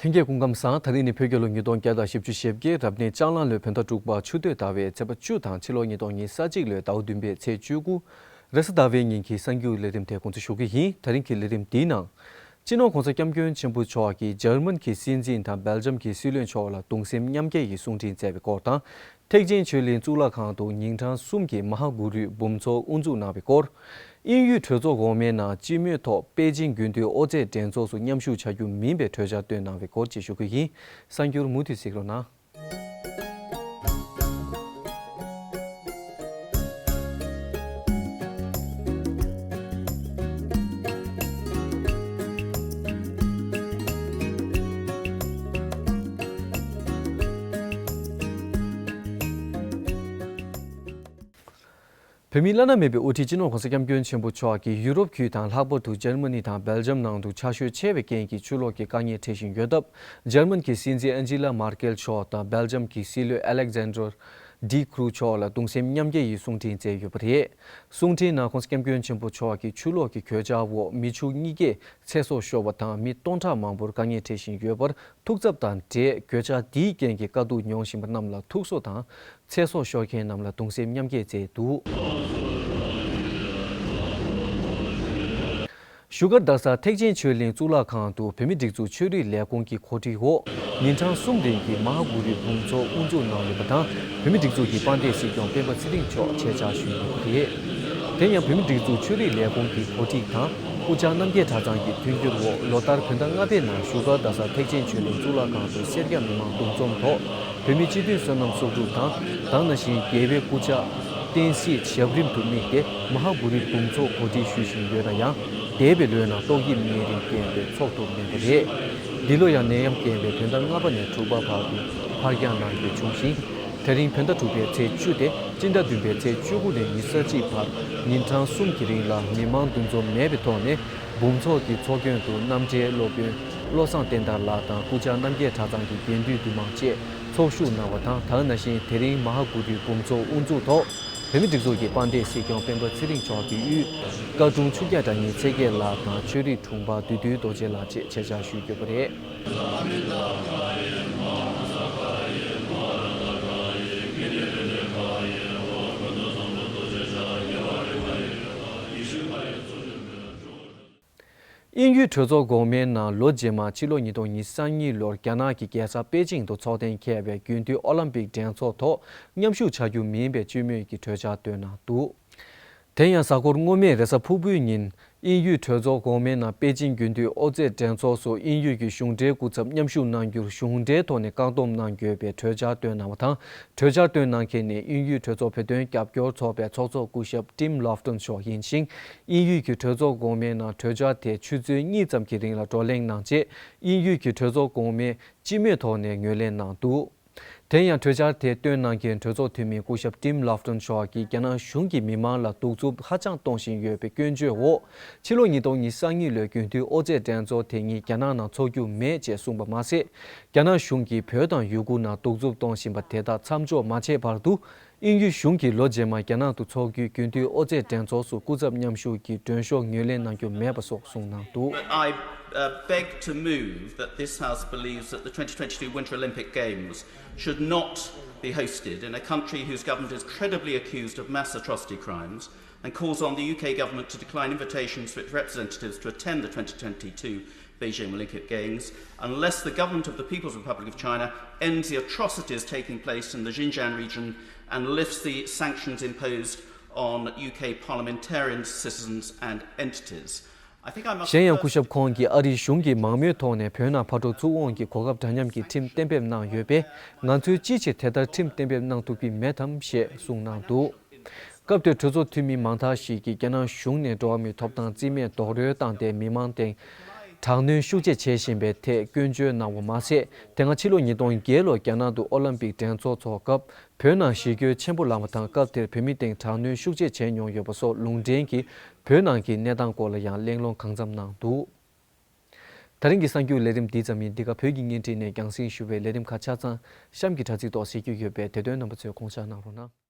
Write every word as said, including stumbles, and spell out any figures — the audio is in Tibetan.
ལྷན་རྒྱས་སྐུ་ཁམས་བཟང་། ད་རིང་ནི་བོད་རྒྱལ་ལོ་ཉིས་སྟོང་བརྒྱ་དང་བཞི་བཅུ་ཞེ་བརྒྱད། རབ་གནས་ལྕགས་གླང་ལོའི་བོད་ཟླ་དྲུག་པ་ཆུ་སྟོད་ཟླ་བའི་ཚེས་པ་བཅུ་དང་ཕྱི་ལོ་ཉིས་སྟོང་ཉི་ཤུ་རྩ་གཅིག་ལོའི་ཟླ་བ་བདུན་པའི་ཚེས་བཅུ་དགུ། རེས་གཟའ་ཟླ་བའི་ཉིན་གྱི་གསར་འགྱུར་ལས་རིམ་དེ་གོ་འཛུགས་ཞུ་གི་ཡིན། ད་རིང་གི་ལས་རིམ་འདིའི་ནང་། སྤྱི་ནོར་༸གོང་ས་༸སྐྱབས་མགོན་ཆེན་པོ་མཆོག་གིས་འཇར་མན་གྱི་སྲིད་འཛིན་དང་སྦེལ་ཇམ་གྱི་སྲིད་བློན་མཆོག་ལ་གདུང་སེམས་མཉམ་སྐྱེད་ཀྱི་གསུང་འཕྲིན་བསྩལ་བའི་སྐོར་དང་། ཐེག་ཆེན་ཆོས་གླིང་གཙུག་ལག་ཁང་དུ་ཉིན་གྲངས་གསུམ་གྱི་མ་ཧཱ་གུ་རུའི་འབུམ་ཚོགས་དབུ་འཛུགས་གནང་བའི་སྐོར། དབྱིན་ཡུལ་གྲོས་ཚོགས་འོག་མའི་ནང་སྤྱི་མོས་ཐོག་པེ་ཅིང་དགུན་དུས་ཨོ་རྩེད་འགྲན་ཚོགས་སུ་མཉམ་ཞུགས་བྱ་རྒྱུ་མིན་པའི་གྲོས་འཆར་བཏོན་གནང་བའི་སྐོར་བཅས་ཞུ་གི་ཡིན། གསར་འགྱུར་མུ་མཐུད་གཟིགས་རོགས་གནང་། བོད་མིའི་བླ་ན་མེད་པའི་དབུ་ཁྲིད་སྤྱི་ནོར་༸གོང་ས་༸སྐྱབས་མགོན་ཆེན་པོ་མཆོག་གིས་ཡུ་རོབ་ཁུལ་དང་ལྷག་པར་དུ་འཇར་མ་ནི་དང་སྦེལ་ཇམ་ནང་དུ་ཆར་ཞོད་ཆེ་བའི་རྐྱེན་གྱིས་ཆུ་ལོག་གི་དཀའ་ངལ་འཕྲད་བཞིན་ཡོད་སྟབས། འཇར་མན་གྱི་སྲིད་འཛིན་ཨན་ཇི་ལ་མར་ཀེལ་མཆོག་དང་སྦེལ་ཇམ་གྱི་སྲིད་བློན་ཨ་ལེག་ཛན་ཌར་ཌི་ཀྲུ་མཆོག་ལ་གདུང་སེམས་མཉམ་སྐྱེད་ཀྱི་གསུང་འཕྲིན་བསྩལ་ཡོད་པ་རེད། གསུང་འཕྲིན་ནང་༸གོང་ས་༸སྐྱབས་མགོན་ཆེན་པོ་མཆོག་གིས་ཆུ་ལོག་གི་གོད་ཆག་འོག་མི་ཕྱུགས་གཉིས་ཀས་ཚེ་སྲོག་ཤོར་བ་དང་མི་སྟོང་ཕྲག་མང་པོར་དཀའ་ངལ་འཕྲད་བཞིན་ཡོད་པར་ཐུགས་འཚབ་དང་འབྲེལ། གོད་ཆག་འདིའི་རྐྱེན་གྱིས་དཀའ་སྡུག་མྱོང་བཞིན་པ་རྣམས་ལ་ཐུགས་གསོ་དང་། ཚེ་སྲོག་ཤོར་མཁན་རྣམས་ལ་གདུང་སེམས་མཉམ་སྐྱེད་བསྩལ་འདུག་བཞུགས་སྒར་རྡ་སར་ཐེག་ཆེན་ཆོས་གླིང་གཙུག་ལག་ཁང་དུ་བོད་མིའི་སྒྲིག་འཛུགས་ཆོས་རིག་ལས་ཁུངས་ཀྱི་གོ་སྒྲིག་འོག་ཉིན་གྲངས་གསུམ་རིང་གི་མ་ཧཱ་གུ་རུའི་འབུམ་ཚོགས་དབུ་འཛུགས་གནང་ཡོད་པ་དང་། བོད་མིའི་སྒྲིག་འཛུགས་ཀྱི་དཔལ་ལྡན་སྲིད་སྐྱོང་སྤེན་པ་ཚེ་རིང་མཆོག་ཆེད་བཅར་ཞུས་ཡོད་པ་རེད། དེ་ཡང་བོད་མིའི་སྒྲིག་འཛུགས་ཆོས་རིག་ལས་ཁུངས་ཀྱི་གོ་སྒྲིག་དང་། སྐུ་བཅར་རྣམ་རྒྱལ་གྲྭ་ཚང་གི་མཐུན་འགྱུར་འོག་ལོ་ལྟར་བོད་ཟླ་ལྔ་པའི་ནང་བཞུགས་སྒར་རྡ་སར་ཐེག་ཆེན་ཆོས་གླིང་གཙུག་ལག་ཁང་དུ་སེར་སྐྱ་མི་མང་འདུ་འཛོམས་ཐོག་བོད་མིའི་སྤྱི་མཐུན་བསོད་ནམས་གསོག་སྒྲུབ་དང་། དེ་ནང་བཞིན་རྒྱལ་བའི་སྐུ་ཕྱྭ་བསྟན་སྲིད་ཞབས་རིམ་དུ་དམིགས་ཏེ་མ་ཧཱ་གུ་རུའི་འབུམ་ཚོགས་གོ་སྒྲིག་ཞུ་བཞིན་ཡོད་ན་ཡང་། འདས་པའི་ལོའི་ནང་ཏོག་དབྱིབས་ནད་རིམས་རྐྱེན་པས་འཚོགས་ཐུབ་མེད་པ་རེད། འདི་ལོ་ཡང་ནད་ཡམས་རྐྱེན་པས་བོད་ཟླ་ལྔ་པ་ནས་དྲུག་པ་བར་དུ་ཕར་འགྱངས་གནང་རྒྱུ་བྱུང་ཞིང་། དེ་རིང་བོད་ཟླ་དྲུག་པའི་ཚེས་བཅུ་སྟེ་སྤྱི་ཟླ་བདུན་པའི་ཚེས་བཅུ་དགུ་ནས་ཉི་ཤུ་རྩ་གཅིག་བར་ཉིན་གྲངས་གསུམ་གྱི་རིང་ལ་མི་མང་འདུ་འཛོམས་མེད་པའི་ཐོག་ནས། འབུམ་ཚོགས་ཀྱི་ཚོགས་མགོན་དུ་རྣམ་གྲྭའི་སློབ་དཔོན་བློ་བཟང་བསྟན་དར་ལགས་དང་སྐུ་བཅར་རྣམ་རྒྱལ་གྲྭ་ཚང་གི་དགེ་འདུན་འདུས་མང་བཅས་ཚོགས་ཞུགས་གནང་བ་དང་། ད་ག་ནང་བཞིན་དེ་རིང་མ་ཧཱ་གུ་རུའི་འབུམ་ཚོགས་དབུ་འཛུགས་ཐོག་བོད་མིའི་སྒྲིག་འཛུགས་ཀྱི་དཔལ་ལྡན་སྲིད་སྐྱོང་སྤེན་པ་ཚེ་རིང་མཆོག་གི་དབུས་བཀའ་དྲུང་ཆོས་རྒྱལ་བདག་ཉིད་ཚེ་རྒྱལ་ལགས་དང་ཆོས་རིག་དྲུང་འཕར་བདུད་འདུལ་རྡོ་རྗེ་ལགས་བཅས་ཆེད་བཅར་ཞུས་ཡོད་པ་རེད། དབྱིན་ཡུལ་གྲོས་ཚོགས་འོག་མའི་ནང་ལོ་རྗེས་མ་ཕྱི་ལོ་ཉིས་སྟོང་ཉི་ཤུ་རྩ་གཉིས་ལོར་རྒྱ་ནག་གི་རྒྱལ་ས་པེ་ཅིང་དུ་འཚོགས་གཏན་འཁེལ་བའི་དགུན་དུས་ཨོ་ལམ་པིག་འགྲན་ཚོགས་ཐོག་མཉམ་ཞུགས་བྱ་རྒྱུ་མིན་པའི་སྤྱི་མོས་ཀྱི་གྲོས་འཆར་བཏོན་གནང་འདུག་དེ་ཡང་གཟའ་འཁོར་སྔོན་མའི་རེས་གཟའ་ཕུར་བུའི་ཉིན། དབྱིན་ཡུལ་གྲོས་ཚོགས་འོག་མའི་ནང་པེ་ཅིང་དགུན་དུས་ཨོ་རྩེད་འགྲན་ཚོགས་སུ་དབྱིན་ཡུལ་གྱི་གཞུང་འབྲེལ་སྐུ་ཚབ་མཉམ་ཞུགས་གནང་རྒྱུར་གཞུང་འབྲེལ་ཐོག་ནས་བཀག་སྡོམ་གནང་དགོས་པའི་གྲོས་འཆར་བཏོན་གནང་བ་དང་། གྲོས་འཆར་བཏོན་གནང་མཁན་ནི་དབྱིན་ཡུལ་གྲོས་ཚོགས་བོད་དོན་རྒྱབ་སྐྱོར་ཚོགས་པའི་ཚོགས་གཙོ་སྐུ་ཞབས་Tim Loughton་མཆོག་ཡིན་ཞིང་། དབྱིན་ཡུལ་གྱི་གྲོས་ཚོགས་འོག་མའི་ནང་གྲོས་འཆར་དེ་ཆུ་ཚོད་གཉིས་ཙམ་གྱི་རིང་ལ་བགྲོ་གླེང་གནང་རྗེས། དབྱིན་ཡུལ་གྱི་གྲོས་ཚོགས་འོག་མས་སྤྱི་མོས་ཐོག་ནས་ངོས་ལེན་གནང་འདུག་དེ་ཡང་གྲོས་འཆར་དེ་བཏོན་གནང་མཁན་གྲོས་ཚོགས་འཐུས་མི་སྐུ་ཞབས་Tim Loughton་མཆོག་གིས་རྒྱ་ནག་གཞུང་གིས་མི་མང་ལ་གདུག་རྩུབ་ཧ་ཅང་གཏོང་བཞིན་ཡོད་པའི་སྐྱོན་བརྗོད་འོག་ཕྱི་ལོ་ཉིས་སྟོང་ཉི་ཤུ་རྩ་གཉིས་ལོའི་དགུན་དུས་ཨོ་རྩེད་འགྲན་ཚོགས་དེ་ཉིད་རྒྱ་ནག་ནང་འཚོགས་རྒྱུ་མེད་ཅེས་གསུངས་པ་མ་ཟད། རྒྱ་ནག་གཞུང་གིས་བོད་དང་ཡུ་གུར་ནང་གདུག་རྩུབ་གཏོང་བཞིན་པ་དེ་དག་མཚམས་འཇོག་མ་བྱས་བར་དུ། དབྱིན་ཡུལ་གཞུང་གིས་ལོ་རྗེས་མར་རྒྱ་ནག་ཏུ་འཚོགས་རྒྱུའི་དགུན་དུས་ཨོ་རྩེད་འགྲན་ཚོགས་སུ་སྐུ་ཚབ་མཉམ་ཞུགས་ཀྱི་མགྲོན་ཤོག་ངོས་ལེན་གནང་རྒྱུ་མེད་པ་སོགས་གསུངས་གནང་འདུག I, uh, beg to move that this House believes that the twenty twenty-two Winter Olympic Games should not be hosted in a country whose government is credibly accused of mass atrocity crimes and calls on the U K government to decline invitations for its representatives to attend the twenty twenty-two Beijing Olympic Games unless the government of the People's Republic of China ends the atrocities taking place in the Xinjiang region and lifts the sanctions imposed on U K parliamentarians, citizens and entities. I think I must གཞན་ཡང་སྐུ་ཞབས་ཁོང་གིས་ཨ་རིའི་གཞུང་གིས་མང་མོས་ཐོག་ནས་བོད་ནང་ཕར་འགྲོ་ཚུར་འོང་གི་གོ་སྐབས་འདྲ་མཉམ་གྱི་ཁྲིམས་གཏན་འབེབས་གནང་ཡོད་པས། ང་ཚོས་ཅིའི་ཕྱིར་དེ་ལྟར་ཁྲིམས་གཏན་འབེབས་གནང་ཐུབ་ཀྱི་མེད་དམ་ཞེས་གསུངས་གནང་འདུག་སྐབས་དེར་གྲོས་ཚོགས་འཐུས་མི་མང་དག་ཞིག་གིས་རྒྱ་ནག་གཞུང་ནས་འགྲོ་བ་མིའི་ཐོབ་ཐང་རྩིས་མེད་རྡོག་རོལ་བཏང་སྟེ་མི་མང་སྟེང་དྲག་གནོན་ཤུགས་ཆེ་བྱེད་བཞིན་པའི་ཐད་སྐྱོན་བརྗོད་གནང་བ་མ་ཟད། དེ་སྔ་ཕྱི་ལོ་ཉིས་སྟོང་བརྒྱད་ལོར་རྒྱ་ནག་ཏུ་ཨོ་ལམ་པིག་འགྲན་ཚོགས་འཚོགས་སྐབས་བོད་ནང་ཞི་རྒོལ་ཆེན་པོ་ལངས་པ་དང་། སྐབས་དེར་བོད་མི་སྟེང་དྲག་གནོན་ཤུགས་ཆེ་བྱས་མྱོང་ཡོད་པ་སོགས་ལུང་འདྲེན་གྱིས་བོད་ནང་གི་གནས་སྟངས་སྐོར་ལ་ཡང་གླེང་སློང་གང་འཚམ་གནང་འདུག་ད་རིང་གི་གསར་འགྱུར་ལས་རིམ་འདི་ཙམ་ཡིན། འདི་ག་བོད་ཀྱི་བརྙན་འཕྲིན་ནས་རྒྱང་སྲིང་ཞུ་བའི་ལས་རིམ་ཁག་ཆ་ཚང་གཤམ་གྱི་དྲ་ཚིགས་ཐོག་གཟིགས་རྒྱུ་ཡོད་པས། དེ་དོན་རྣམ་པ་ཚོས་དགོངས་འཇགས་གནང་རོགས་གནང་།